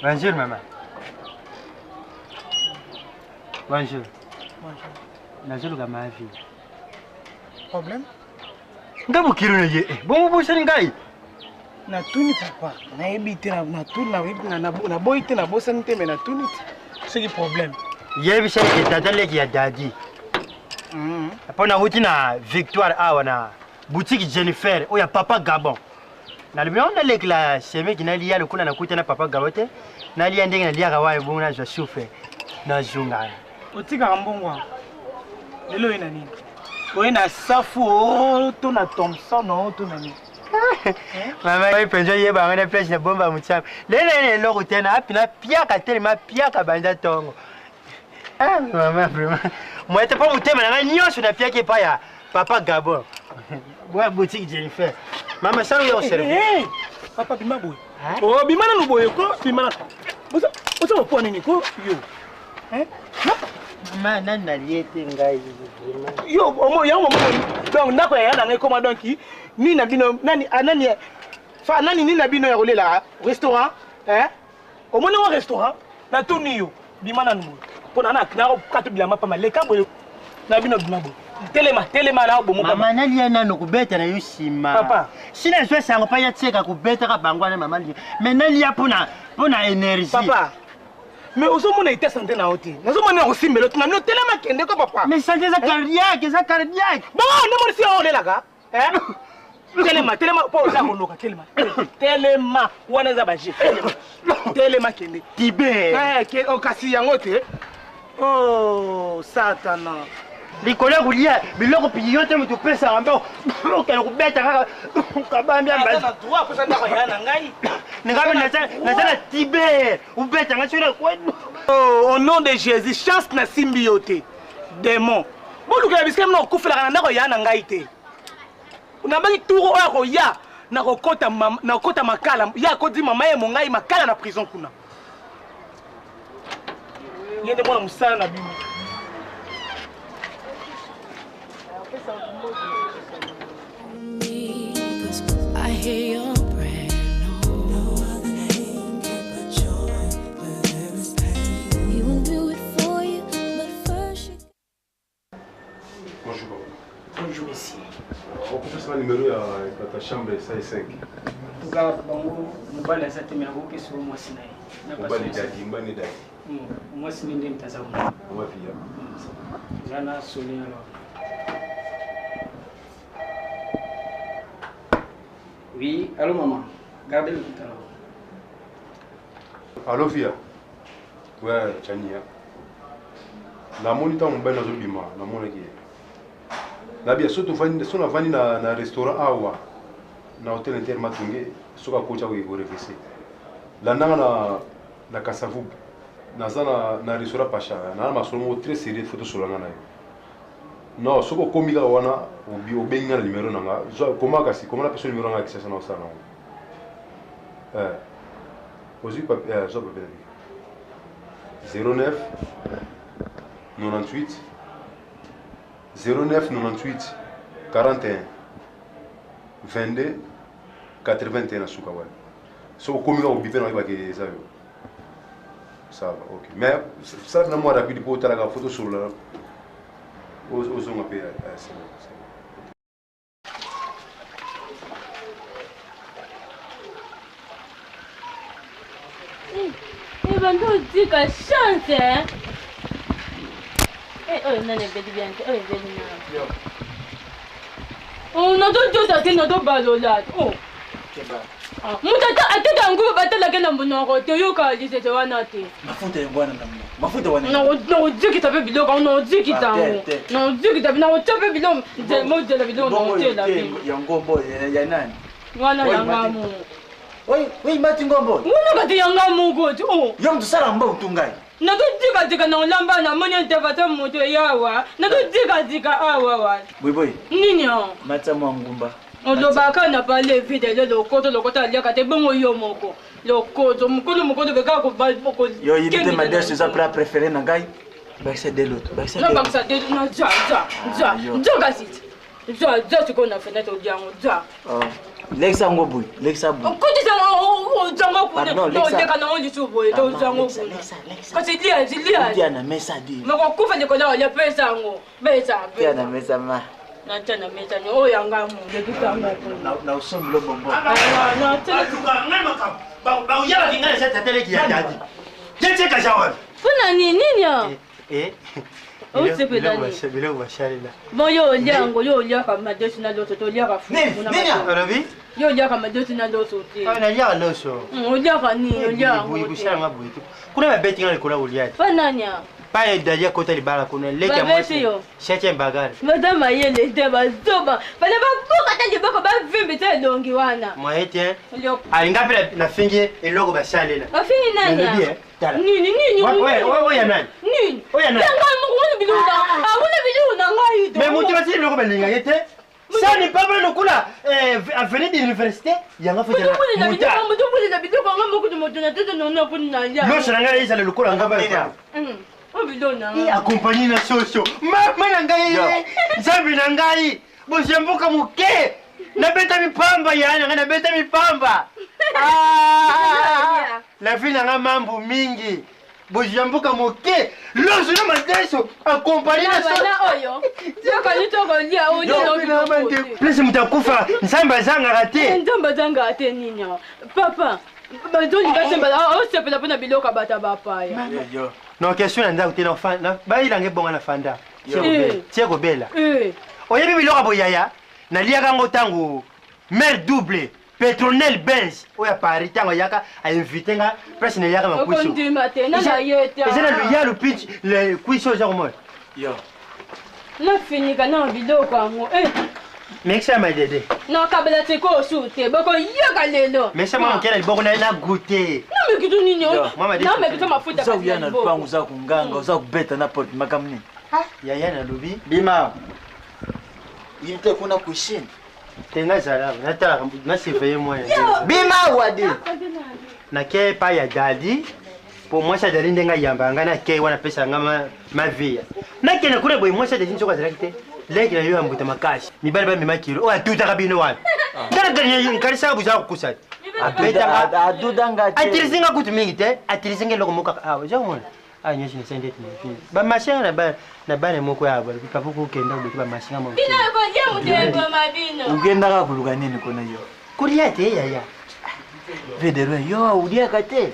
Bonjour maman. Bonjour. Bonjour. Nazoluka mavi. Problème? Nga bokilo na ye. Eh, bongo bosani ngai. Natuni papa, nayebi te natuni naboyi te nabosani te mais natuni te. Soki problème. Yebisa ete tata leki ya dadi. Mpo nauti na victoire awa na boutique Jennifer oyo ya papa Gabon. Nalobi yango nalekela semeki nalia lokola nakuta na papa Gabon te. Nalia ndenge naliaka wana bongo nazwa souffle nazonga. Otikaka mbongo awa lelo oye na nini? Oye na safu o to na Thomson o to na nini? Mama oyo mpenza oyeba yango na place na bomba motiama. Lelo ye na eloko te na api na piaka telema piaka banda ntongo. Ah, mama vraiment. Moi te mpo motema na ngai nyonso napiaki epai ya papa Gabon. Boya boutique Jennifer. Mama sala oyo servir. Hey, papa bima boye. Oh, bima nanu boye ko bima nanu. Boza boza mpo nini ko yo. Hein? Mama nani nalie te ngai vraiment. Yo omo yango momo donc ndako ya yana ngai ekoma donc nini na bino nani ah, nani fa nani nini na bino ya kolela restaurant hein? Omoni ngo restaurant natuni yo bima nanu boye mpo na nakokata bilamba pamba leka boye na bino bima boye telema telema na bomo mama nalia nanu kobeta na yo nsima papa si nazwa sango mpa ya tieka kobetaka bango wana mama lia mais nalia mpona mpona énergie papa mais ozomona ete sante na yo te nazomona na kosimbela te na bino telema kende ko papa mais sante eza cardiaque eza cardiaque bongo nde monisi yo olelaka Eh? telema telema mpo oza koloka telema telema wana eza baje telema telema kende tibe eh, oh, kasi yango te oh satana likolo ya kolia biloko piyo te moto opesaka mpe okende kobeta kaka kabambi ngai naza na tibe obeta ngai soki na oh, au nom de jésus chance nasimbi yo te demon bolukela bisika bino kokufelaka na ndako ya na ngai te nabaki tour oyo akoya nakokota nakokota makala ye akoti mama ye mongai makala na prison kuna ye nde mwana mosala na bino I hear your prayer. No other name can put joy where there is pain. He will do it for you, but first you. Bonjour papa. Bonjour monsieur. Okopesa numéro ya bato ya chambre 105. En tout cas bango mobali aza te mais nakokesa yo mwasi na ye. Mobali dadi, mobali dadi. Mwasi nde nde moto aza kuna. Wapi ya? Eza na sonne alors. Oui, allô maman. Gardez le tout alors. Allô Fia. Ouais, Chani. Namoni ntango mobali nazobima namonaki ye nabia so tovandi so navandi na, na restaurant awa na hotel inter matunge soki akoti akoki korevese landanga na, na kasavubu naza na, na restaurant pacha naa na masolo moko très sérieux fo tosolanga na yo non soki okomi kaka wana obengi nga na numero na nga zwa koma kasi koma napesa numero na nga ya kisasa na osala nango eh, ozwi eh, zwa papier na biki 09 98 09 98 41 22 81 na suka wana soki okomi kaka obipe na oyebaka eza yo ça va ok mais sala na mwa rapide mpo otalaka fo tosolola ozonga mpe eh, c'est bon, c'est bon. Ebandi otika chance eh? Eh, oyo nani ebeli bien te oyo ebeli nani oh, nazojosa te nazobalola oh. moto ata ateka yango batalaki na monoko te oyoka lisese wana te mafuta yango wana na monoko mafuta wana nakozikisa mpe biloko yango nakozikisa yango nakozikisa mpe nakotya mpe biloko mozela biloko nakotyela mpe ya ngombo ya nani wana yanga moko oyi mati ngombo wana kati yanga moko ti o yo moto sala mbongo tu ngai nazotikazika na olamba namoni intervention moto eyawa nazotikazika awa wa boyeboye nini o matisa mwa ngumba olobaka na pale vide le lokoto lokoto aliaka te bongo yo moko lokoto mokolo mokolo bekaka yo oyebi te madesu eza plat préféré na ngai bakisa de loto bakisa de na zwa zwa zwa zwa kasi zwa zwa sikoyo na fenêtre olia yango zwa oh. lekisa yango boye lekisa boye okotisa Tozango kuna. Pardon, lekisa. Toleka nango lisusu boye, tozango Lekisa, kuna. lekisa, lekisa. Kasi lia, lia. Tia na mesa di. Nakokufa likolo ya kolia, pesa yango. Pesa, Tia na pesa. mesa ma. Natia na mesa ni oyo yanga mo. Lekisanga kuna. Na na usombelo bonbon. Ah, natia. Bauyabaki ngai eza tata leki ya dadi jetiekaza wapi? Mpona nini nini ah? Osepela nini? Biloko basalela. Bon, yo olia yango, yo oliaka madesu na loso te, oliaka fufu na Nini madesu. olobi? Yo oliaka madesu na loso te. Naliaka loso. Oliaka nini? Oliaka yango te. Bosalanga boye te. Kuna babeti nga likolo ya kolia te. Mpa nani ah? Pa dadi akota libala kuna leki ya Babeti mwasi yo. septième bagare. Baza mayele te, bazoba. Bana babuka ata liboko, bavimbi te elongi wana. Moye te. Olio- Alinga mpe nafingi ye eloko basalela. Bafingi nani Nalobi, ah? eh, tala. Nini nini? Oyo ya nani? Nini? Oyo ya nani? Ya ngai moko, wana biloko na- ah, wana biloko na ngai to. Mais moto basili biloko balinga ye te. Sani papa lokola avenue de l'université yanga Moto bulela fotela biloko, moto bulela biloko, ngai moko moto na tete na kuna na lia. loso na ngai ezala lokola nga ba Oyo biloko na ngai. Akompagne na soso mama na ngai, nzambe na ngai, bozwa mboka moke, nabeta mipamba ya na ngai, nabeta mipamba. Ah, la vie na ngai mambu mingi, bozwa mboka moke, loso na madeso akompagne na soso. Bana oyo. Yoka tokolia, olia na biloko te. Place moto akufa, nzambe azangaka te. Nzambe azangaka te nini awa? Papa, bazolinga semba, osepela mpona biloko ya bato ya bapaya. Yo. Non, question na ndako te, bayilanga ebonga na fanda tie kobela. Eh. Oyebi biloko ya boyaya naliaka yango ntango mare double Petronel Benz oyo ya Paris, ntango ayaka ainvite nga, place naliaka makwiso. Okondima te, nana ye te. Eza na luyalu pitch kwiso oza komona. Yo. Nafinika na biloko yango. Eh, mekisa ya madede. Nakabela te ko osu te, bokoyoka lelo. Mekisa mwa moke na liboko na goûte. Namekitu nini? Yo. Mama Dede. Namekitu mafuta Oza kasi kuya na na liboko. lupango, oza kunganga, oza kubeta na porte makambo nini? Yaya, nalobi. Bima. Yinte kuna cuisine. Te, nga ezala natalaka nasurveille mwana. Bima wadi. Nakei epai ya dadi po mwasi ya dadi ndenge ayambaka ngai, nakei wana apesaka nga mavia, nakende kuna boye, mwasi ya dadi nzoko azalaki te. Leki na yo ya mbuta makasi, mibali bamema kilo oyo atutaka bino wana, nkanisaka bozala kokusa te. Abetaka. Adudanga te. Atirisi nga kutu mingi te, atirisi nga eloko moko kaka awa, oza komona awa nyonso nasali ndeti bamasinga na bana moko ya papa kokenda oloki bamasinga moko. Bino kolia moto eboma bino. Ugendaka kuluka nini kuna yo? Kolia te, yaya. Vedero yo uliaka te.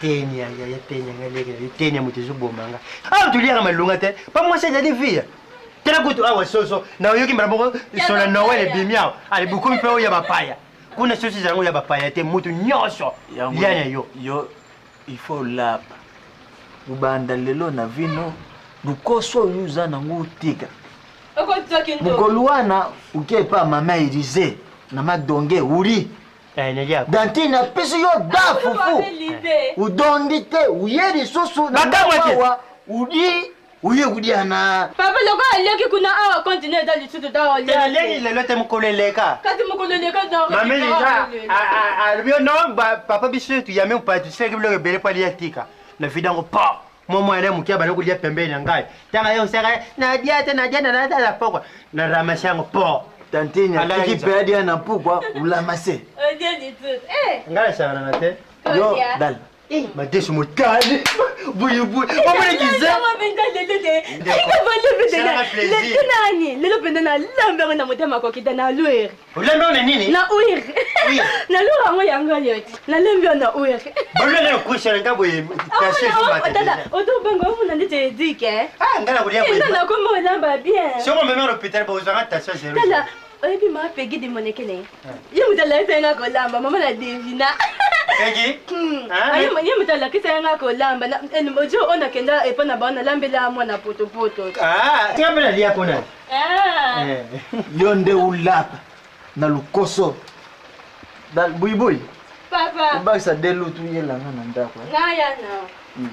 Tenia yaya, tenia nga leki na yo, tenia moto ezoboma nga awa, toliaka malonga te pa mwasi azali via tala kutu awa soso na oyoki mbala moko sola Noel ebimi awa ale bukomi mpe oyo ya bapaya kuna soso ezalanga oyo ya bapaya te, moto nyonso lia na yo. Yo il faut lapa. Ubanda lelo na vino lukoso oyo oza nango otika. Okotiaki ndo. Mokolo wana uke epa mama Elize na madonge uri. Nalia. Dantine apesi yo da fufu. Libe. Udondi te, uye lisusu na Makambo te. awa udi uye kudia na Papa, lokola aliaki kuna awa, continue eza lisusu ta Te, naleki olia. lelo te, mokolo eleka. Kasi mokolo eleka na Mama Eliza alobi yo non papa, biso tuyame mopaya, tuselaki biloko ebele mpo alia tika na vidango pa mwa mwana moke abanda kolia pembeni na ngai, ntanga ye osaka nadia te, nadia nanatala pokwa na ramasi yango po. Tantine Alaki atiki nza. mpe adia na mpukwa ulamase. Olia lisusu. Eh, Ngai nasangananga te. Yo kolia. dal. Madeso motane buyubuyu omonekize. Salaka plaisir. Nani lelo mpenza nalambi yango na motema kokita na lwere. Olambi ona nini? Na uire. Na lwere yango, yango yo ti nalambi yango na uire. Bololenge nakusela nga boye. Tala, otobenga omona ndeti edike. Ngai nakolia boye. Nga nakoma olamba bien. Soko meme na hôpital bozwanga tension zéro. Tala, oyebi ma Pegi de Monekele, ye moto alakisa ye nga kolamba, mama na Devina. Pegi? Ye moto alakisa ye nga kolamba. Ojo oyo nakenda epa na bango, nalambela mwana potopoto. Nga mpe nalia mpona. Ah. Yo nde ulapa na lukoso dal buibui. Papa. Obakisa de lutu yelanga na ndako, eh. Naya na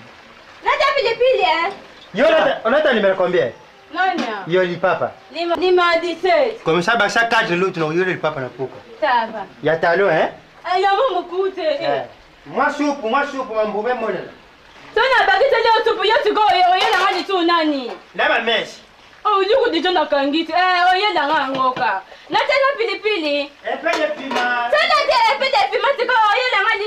nata pilipili, eh. Yo olata numéro combien? Nanya? Yo lipapa. Lima 17. Comme ça bakisa 4 lutu na yo lipapa na poko Ça va. Ya talo, hein. Yango mokute. Mwa supu, mwa supu mambume monela. So nabakiseli yo supu, yo sikoyo oyelanga lisu nani? Na bamesi. Oliku deja nakangi te, oyelanga yango ka natela pilipili. Epele pima. So nate epele pima, sikoyo oyelanga.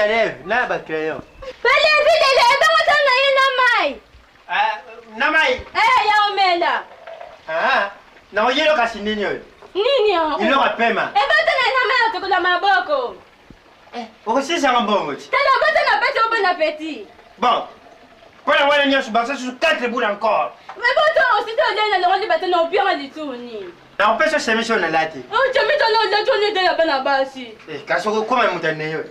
lève na bacrayon. Balevi lelo ebongo ta na ye na mai. Na mai. Eh ya omela. Ah, na oyelo kasi nini oyo? Nini yango? Eloko ya pema. Ebota na ye na mai atokola maboko. Okosisanga mbongo ti. Tala bota na peti o bon appétit. Bon. Mpona wana nyonso bakisa susu 4 boule encore. Ebota osita olia na longo libata na opianga lituni. Nakopesa chemise oyo nalati. Oh chemise na olati olete ya bana basi. Eh, kasi okokoma moto ya neyo.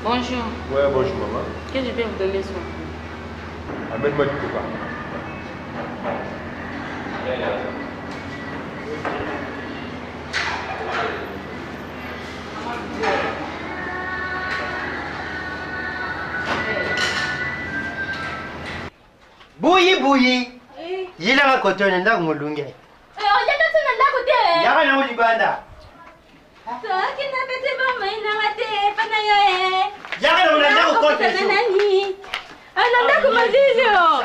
Bonjour. Ouais, bonjour maman. Qu'est-ce que je peux vous donner soin? Amène-moi du coca. Buyi buyi. Yilanga koto na ndako molunge. Eh, oleta so na ndako te. Yaka nango libanda. Soki napesi bomoi nanga te epa na yo e. Yaka nango na ndako kote. Nani? Na ndako malili o.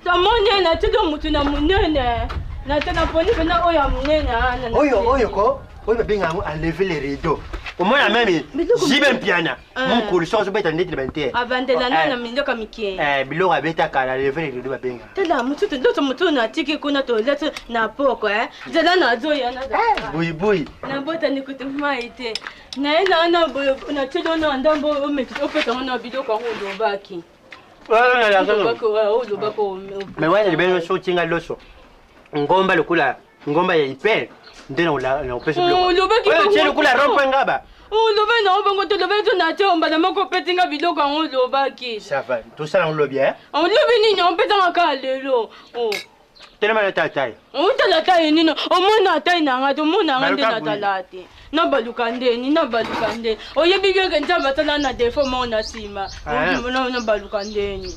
Tomoni natiki motu na monene. Nate naponi mpena oyo ya monene wana. Oyo oyo ko oyo babenga yango enlever les rideaux. Omona meme jibe mpiana mokolo soki azobeta ndeti na bante. Abandela na na mindoka mike. Eh, biloko abetaka na enlever les rideaux babenga. Tala mosusu ndoto mosusu natiki kuna tolati na poko e. Nzela nazoya na. Buyi buyi. Nabotani kutu mai te. Naye na boye natili na ndambo opesanga na biloko yango olobaki. Olobaki Mais wana libele soki otinga loso ngomba lokola ngomba ya ipere nde nakopesa biloko. Olobaki Oyo otie lokola rompe ngaba. Oloba na obongo toloba to na te ombala moko opetinga biloko yango olobaki. Ça va, tosala yango lobi eh? Olobi nini opesanga kaka lelo. Telema na tatai. Otala tai nini omona tai na nga te omona nga nde Baluka boye. natala te. Nabaluka ndeni nabaluka ndeni oyebi keke nzambe asala na defo moko na nsima nabaluka ndeni.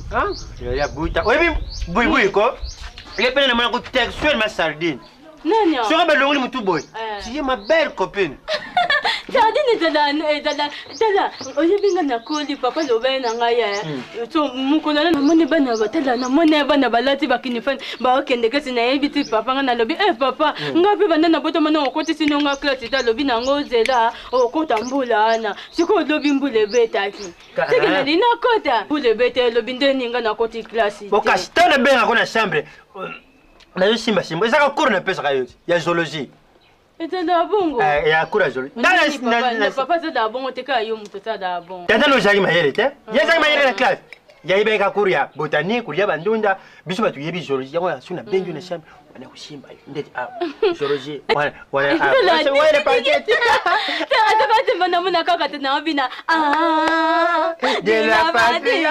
Ya buta. Oyebi buyibuyi ko? Ye pene namona ko textuel ma sardine. Nani? Soki balongoli motu boye. Eh. Tu es ma belle copine. Sardine ezala ezala tala oyebi nga nakoli papa lobai na ngai ye so mokolo wana namoni bana tala namoni bana balati bakinifani baokende kasi nayebi ti papa nga nalobi e papa nga mpe banda nabotama na okotisi no nga klase te alobi nango ozela okota mbula wana sikoyo olobi mbula ebetaki seke nali nakota mbula ebeta elobi nde ninga nakoti klase te. Bokasi ntango nabengaka na chambre nazosimbasimba ezaka cours napesaka yo ti ya zoologie. Ezala bongo. Eh, ya cours ya zoologie. Nani papa papa azala bongo te kaka yo moto azala bongo. Tata no ozalaki mayele te ye azalaki mayele na classe yayebaki ka cours ya botanique kolia bandunda biso bato yebi zoologie yango soki nabengi yo na chambre wana kosimba yo ndeti awa zoologie wana wana awa parquet Azabatemba namona kaka te naobina de la patrie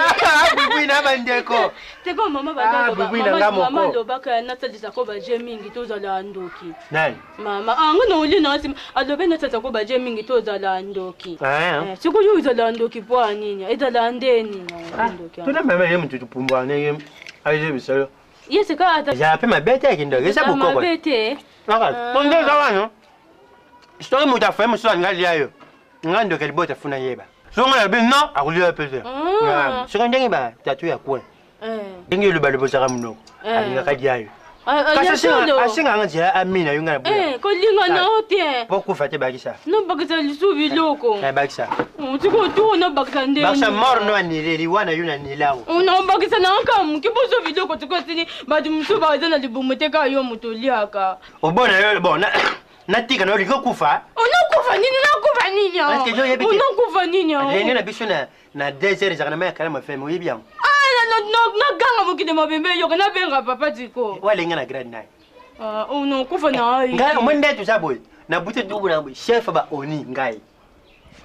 buibui na bandeko. Teko mama Ah, buibui na nga mama moko. alobaka nasalisako baje mingi tozala ndoki. Nani? Mama ango na oli na nsima alobi nasalisako baje mingi tozala ndoki. Ah. Eh, sikoyo ezala ndoki mpo ya nini ezala nde nini ndoki Tuna mama ye motu tupumbwa ndenge ayebisalo ye sika ata ezala mpe mabe te akindoki eza bokoko. Mabe te. Kaka po nde eza wana soki moto afaye mosusu alinga alia yo nga ndoki ya libota funa yeba soki nga nalobi non akolia pe te. Soki ndenge batatu ya coin ndenge eloba ozaka monoko alingaka lia yo kasi asengaka nzela amina yo nga na boya kolinga na yo te po kufa te bakisa nobakisa lisusu biloko bakisa sikoyo tu nobakisa ndenge bakisa mort no anile liwa na yo na nilango nobakisa na kaka moke boso biloko sikoyo esili bato mosusu baza na libumu te kaka yo moto oliaka obona yo bon natika na yo olingi okufa. Onakufa nini nakufa nini Parce que yo oyebi te- onakufa nini réunion na biso na 2 heures ezalaka na mai ya kalama feme oyebi yango. Naganga mokili mobimba eyoka nabenga papa tiko. Walenga na grade nine. Onakufa na ai. Ngai omoni nde toza boye nabuti dubu na boye chef ba oni ngai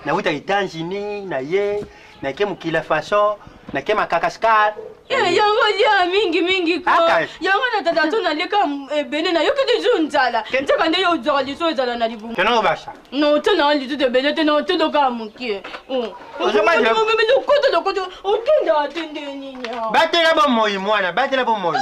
nawutaka États-Unis na ye nake mokili façon nake Makakaskar. Yango lia mingi mingi ko Aka. yango na tata to naleka ebele nayoki lisu nzala nzaka nde yo ozwaka lisu ezala na libumu. Kenoko basa. No te na lisu ebele te na te loka mokie Ozobandela- lokoto lokoto otondaka te nde nini batela bomoi mwana batela bomoi.